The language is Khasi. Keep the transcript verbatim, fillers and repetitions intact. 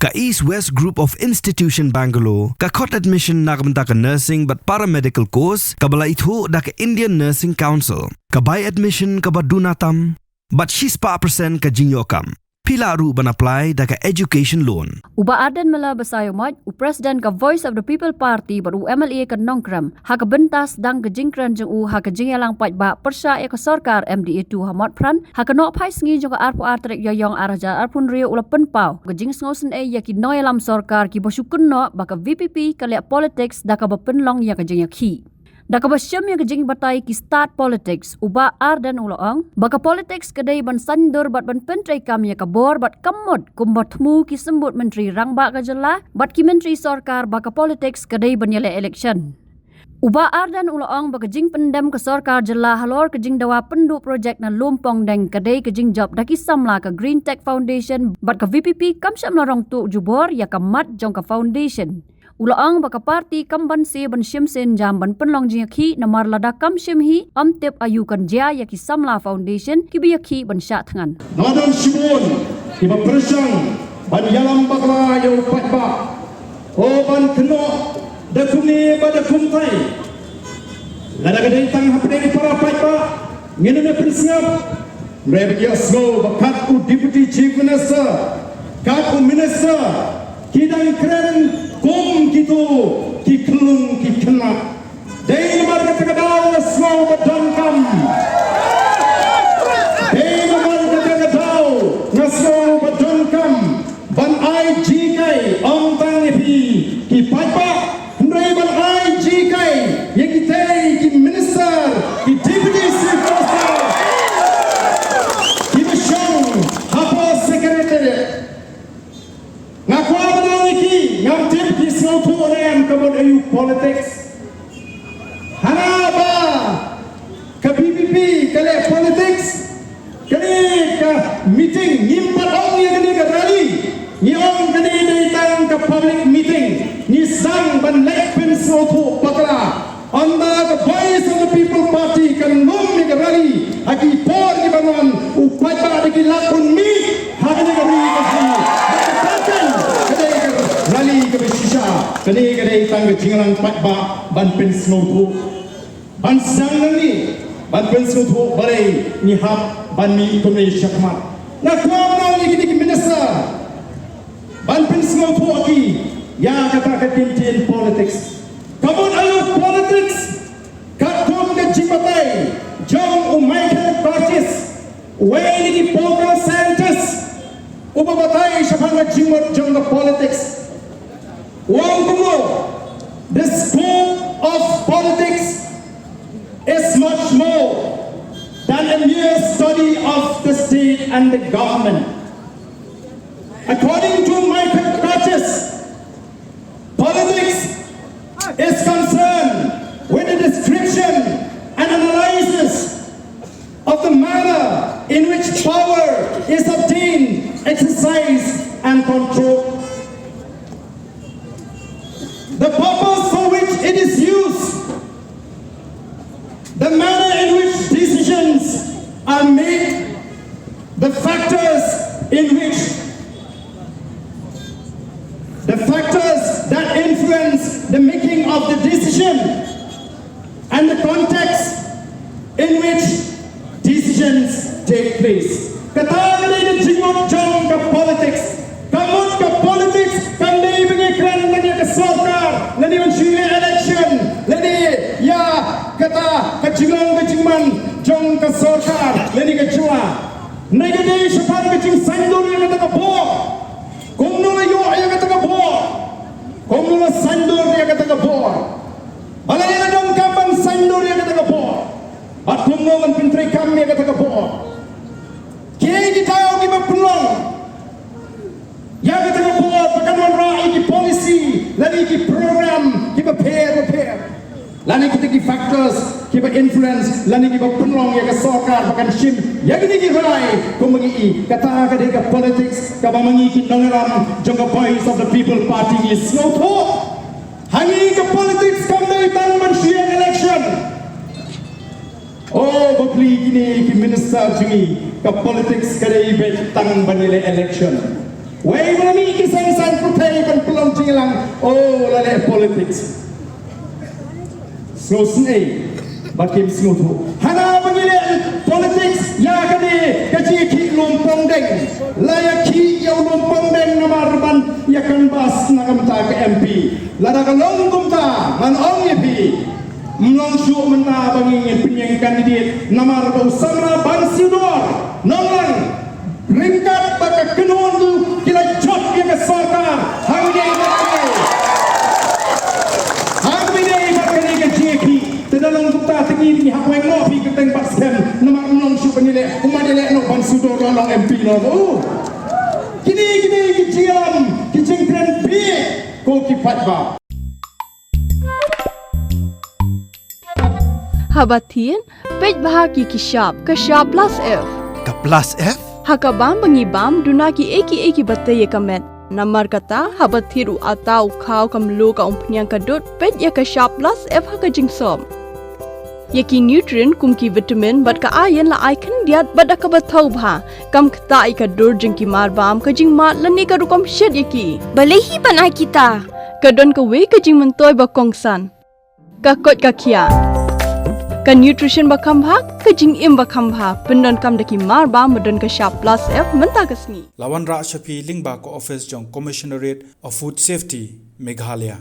Ka East West Group of Institution Bangalore ka khot admission na ka bynta ka nursing bad paramedical course kaba la ithuh da ka Indian Nursing Council. Ka bai admission kaba duna tam bad shispah percent ka jingïoh kam. Phi lah ruh ban apply da ka education loan. U Bah Ardent Miller Basaiawmoit, u President ka Voice of the People Party bad u M L A ka Nongkrem, ha ka bynta sdang ka jingkren jong u ha ka jingïalang paidbah pyrshah ïa ka sorkar M D A two ha Motphran, ha ka nohphai sngi jong ka arphew ar tarik Ïaiong ar hajar arphew hynriew u la pynpaw ka jingsngewsynei ïa ki nongïalam sorkar kiba shu kynnoh ba ka V P P ka leh politics da kaba pynlong ïa ka jingïakhih. Da kaba shem ïa ka jingbatai ki stad politics, u Bah Ardent u la ong ba ka politics ka dei ban saiñdur bad ban pyntreikam ïa ka bor bad ka mut kumba thmu ki symbud myntri rangbah ka jylla bad ki myntri sorkar ba ka politics ka dei ban ïaleh election. U Bah Ardent u la ong ba ka jingpyndem ka sorkar jylla halor ka jingdawa pynduh projek na Lum Pongdeng ka dei ka jingjop da ki samla ka Green Tech Foundation bad ka V P P kam shym la rong tuh jubor ïa ka mat jong ka foundation. U la ong ba ka party kam banse ban shim synjam ban pynlong jingïakhih namar lada kam shim hi, ym tip aïu kan jia ïa ki samla foundation kiba ïakhih ban shah thngan. Nga don shibun kiba pyrshang ban ïalam bakla ïa u paidbah. O ban kynnoh da kumne bad da kumtai. Lada ka dei tang hapdeng para paidbah ngin ym pynsngap. Hynrei ba ïohsngew ba kat u Deputy Chief Minister, kat u Minister, ki dang kren kum kito ki khyllung ki khynnah. Dei namar kata ka daw nga sngew ba donkam. Dei namar kata ka daw nga sngew ba donkam ban ai jingkai, ym tang ïa phi ki paidbah, hynrei ban ai jingkai ïa kitei ki minister, ki deputy chief minister kiba shong hapoh secretariat. Nga kwah ban ong ïa ki, ngam tip ki sngewthuh ne em ka mut aïu politics. Hana ba ka V P P ka leh politics, kane ka meeting ngim pat ong ïa kane ka rally, ngi ong kane dei tang ka public meeting, ngi sdang ban leh pynsngewthuh bakla. Ynda ka Voice of the People Party kan lum ïa ka rally ha ki por kiban wan, u paidbah da ki lak un mih ha kane ka ri ka jong ngi. Ba ka pateng ka dei ka rally kaba shisha. Kane ka dei tang ka jingïalang paidbah ban pynsngewthuh. Ban sdang nangne ban pynsngewthuh balei ngi hap ban mih kumne shakhmat. Nga kwah ban ong ïa kine ki minister ban pynsngewthuh ïa ki ïa kata ka kyntien politics. Ka mut aïu politics? Katkum ka jingbatai jong u Michael Curtis, uwei na ki political scientist uba batai shaphang ka jingmut jong ka politics. U ong kumno, the scope of politics is much more than a mere study of the state and the government. According to Michael Curtis, politics is concerned with the description and analysis of the manner in which power is obtained, exercised, and controlled. The purpose for which it is used, the manner in which decisions are made, the factors in which, the factors that influence the making of the decision, and the context in which decisions take place. Kata ka dei ka jingmut jong ka politics. Ka mut ka politics kam dei ba ngi kren lane ïa ka sorkar, lane ban shu ïaleh election, lane ïa kata ka jinglong ka jingman jong ka sorkar lane ka jylla. Hynrei ka dei shaphang ka jingsaiñdur ïa kata ka bor. Kumno la ïoh ïa kata ka bor? Kumno la saiñdur ïa kata ka bor? Balei la donkam ban saiñdur ïa kata ka bor? Bad kumno ban pyntreikam ïa kata ka bor? Kiei ki daw kiba pynlong ïa kata ka bor ba kan wanrah ïa ki policy lane ki program kiba pher ba pher? Lane kita ki factors kiba influence lane kiba pynlong ïa ka sorkar ba kan shim ïa kine ki rai kumba ngi i. Kata ka dei ka politics kaba ma ngi ki nongïalam jong ka Voice of the People Party ngi sngewthuh. Ha ngi ka politics kam dei tang ban shu ïeng election. Oh, bapli kine ki minister jong ngi, ka politics ka dei beit tang ban ïaleh election. Wei ba la mih ki seng saiñ Politics. Sngewsih ba kim sngewthuh. Hana ba ngi leh politics ïa kane ka jingïakhih lum pongdeng. La ïakhih ïa u lum pongdeng namar ban ïa canvass na ka bynta ka M P. Lada ka long kumta ngan ong ïa phi. Ym long shuh mynta ba ngi ngin pynïeng candidate namar ba u samla Bansiewdor Nonglang ryngkat bad ka kynhun ki la jop ïa ka sorkar. Hangne bad hangne, hangne bad kane ka jingïakhih. Te da long kumta te ngi ngi hap weng noh phi kyrteng Bah Skhem namar ym long shuh ban ïaleh, um ïaleh noh Bansiewdor la long M P noh. Oh. Kine kine ki jingïalam ki jingkren phi ko ki paidbah. Haba thied, peit bha ki ki shap, ka shap plus F. Ka plus F? Ha ka bam ba ngi bam, duna kiei kiei kiba tei ïa ka met. Namar kata, haba thied u atta u khaw ka mluh ka umphniang ka dud, peit ïa ka shap plus F ha ka jingsop. Ïa ki nutrient kum ki vitamin bad ka iron la ai khyndiat bad da kaba thaw bha. Kam ktah ïa ka dur jong ki mar bam, ka jingmad lane ka rukom shet ïa ki. Balei hi ban ai kita? Ka don kawei ka jingmyntoi ba kongsan. Ka koit ka khiah. Ka nutrition ba kham bha, ka jingim ba kham bha. Pyndonkam da ki mar bam ba don ka shap plus F mynta ka sngi. La wanrah sha phi lyngba ka office jong Commissionerate of Food Safety, Meghalaya.